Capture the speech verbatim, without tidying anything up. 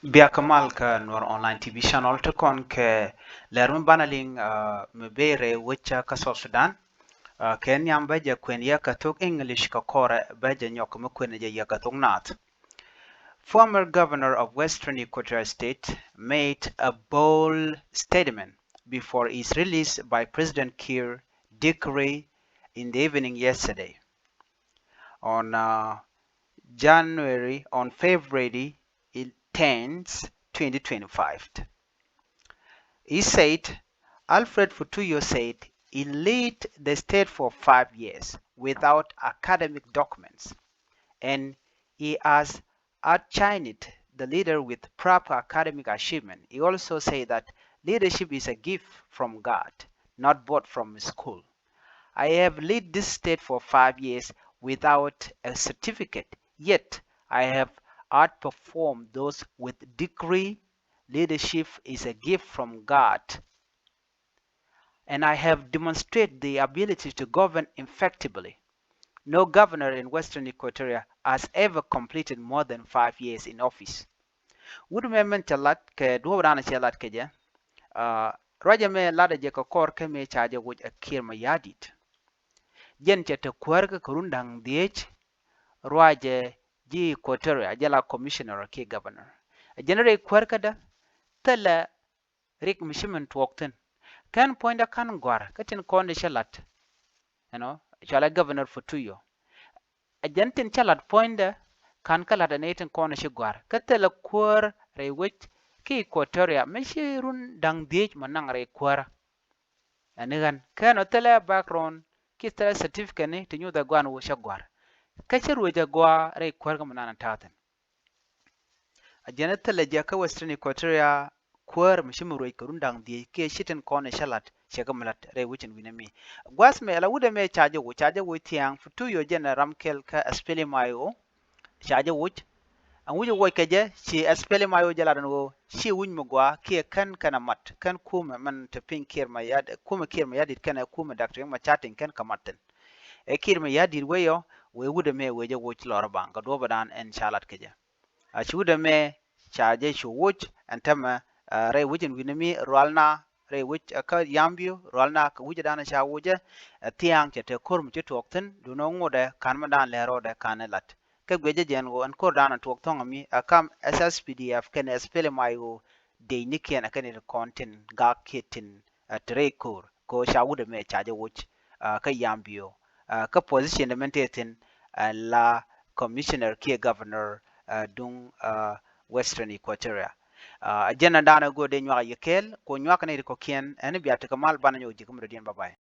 Bia kä mal kä Nuer Online T V channel ti kɔn kɛ lɛr mi banɛ liŋ, ah, mi bee rɛy wec kä South Sudan. Ah, kɛ nhiam bä jɛ kuɛn yɛ kä thok English kä kɔrɛ bä jɛ nyɔk mi kuɛn jɛ yɛ kä thok Naath. Former governor of Western Equatoria State made a bold statement before his release by President Kiir decree in the evening yesterday on, uh, January, on February tenth, twenty twenty-five. He said, Alfred Futuyo said he led the state for five years without academic documents, and he has outshined the leader with proper academic achievement. He also said that leadership is a gift from God, not bought from school. I have led this state for five years without a certificate, yet I have outperformed those with degree. Leadership is a gift from God, and I have demonstrated the ability to govern effectively. No governor in Western Equatoria has ever completed more than five years in office. Wut mɛ mɛn cɛ lat kɛ duɔ̱ɔ̱p dan cɛ lat kɛ jɛ. Ah, ruacɛ mɛ lat jɛ kɛ kɔr kä mɛ ca jɛ woc ɛ Kiir Mayardit. Jɛn cɛ te kuäär kä kɛ run da̱ŋ dhiec ruacɛ ji̱ Equatoria, jɛ la commissioner kiɛ governor. Jɛn rɛy kuäär kädä thilɛ rik mi ci min tuɔɔk thi̱n. Kɛn puɔ̱nydä ka̱n gɔ̱a̱r kä tin kɔn di cä la̱t, you know, cɔalɛ Governor Futuyo. Ɛ jɛn tin cä la̱t puɔ̱nydä ka̱n kä la̱t ɛ nɛy tin kɔn di ci gɔ̱a̱r kä thilɛ kuäär rɛy wec ki Equatoria mi ci run da̱ŋ dhiec mɔ naŋ rɛy kuäärä. Ɛn ni ɣän kɛn ɔ thilɛ background ki thilɛ certificate ni ti nyuthɛ gua̱a̱n wä cä gɔ̱a̱r. Kä cä ruec ɛ gɔaa rɛy kuäär kä mɔ nan ɛ ta̱a̱ thi̱n. A jɛn thilɛ jɛ kä Western Equatoria kuäär mi ci mi ruec kɛ run da̱ŋ dhiec kiɛ ci tin kɔn cä la̱t cɛ kɛ mi la̱t rɛy wec in wi̱nɛ mi. Gua̱th mɛ la wut ɛmɛ ca jɛ woc, ca jɛ woc thia̱a̱ŋ Futuyo jɛn ɛ ram kɛl kä SPLM-IO. Ca jɛ woc. Ɛn wi̱c woc kɛ jɛ ci SPLM-IO jɛ lat ɛn ɣöö ci wi̱c mi gɔaa kiɛ kɛn kɛn a mat kɛn kumɛ mɛn te piny Kiir Mayardit, kumɛ Kiir Mayardit kɛn ɛ kumɛ Doctor Riek Machar tin kɛn kɛ mat thi̱n. Ɛ Kiir Mayardit wee yɔ wee wut ɛmɛ wee jɛ woc lɔr baŋ kɛ duɔ̱ɔ̱p dan ɛn ca lat kɛ jɛ. A ci wut ɛmɛ ca jɛ cu woc ɛn tämɛ, ah, rɛy wec in wi̱nɛ mi rualna rɛy wec, ah, kä Yambio rualna kɛ wec dan ca wocɛ, ah, thia̱a̱ŋ cɛ te ko̱r mi ci tuɔɔk thi̱n duundɛ ŋotdɛ ka̱n mi dan lɛr rɔɔdɛ ka̱n ɛ lat. Kä guiɛcä jɛn ɣöö ɛn ko̱r dan tuɔɔk thɔ̱ŋ mi a kam SSPDF kɛnɛ SPLM-IO dec ni kiɛn a kɛn in kɔn tin gak kiɛ tin, ah, te rɛy ko̱r. Kɛ ɣöö ca wut ɛmɛ ca jɛ woc, ah, kä Yambio, ah, kä position dɛ mɛn tëë thi̱n, ah, la commissioner kiɛ governor, ah, duŋ, ah, Western Equatoria. Ah, agenda dan ɛ go̱o̱r dee nyuak a yɛ kɛɛl, ku nyuak ni ri kɔ̱kiɛn, ɛn bia tekɛ mal banɛ nyɔk ji̱ kä mi dɔ̱diɛn, bye bye.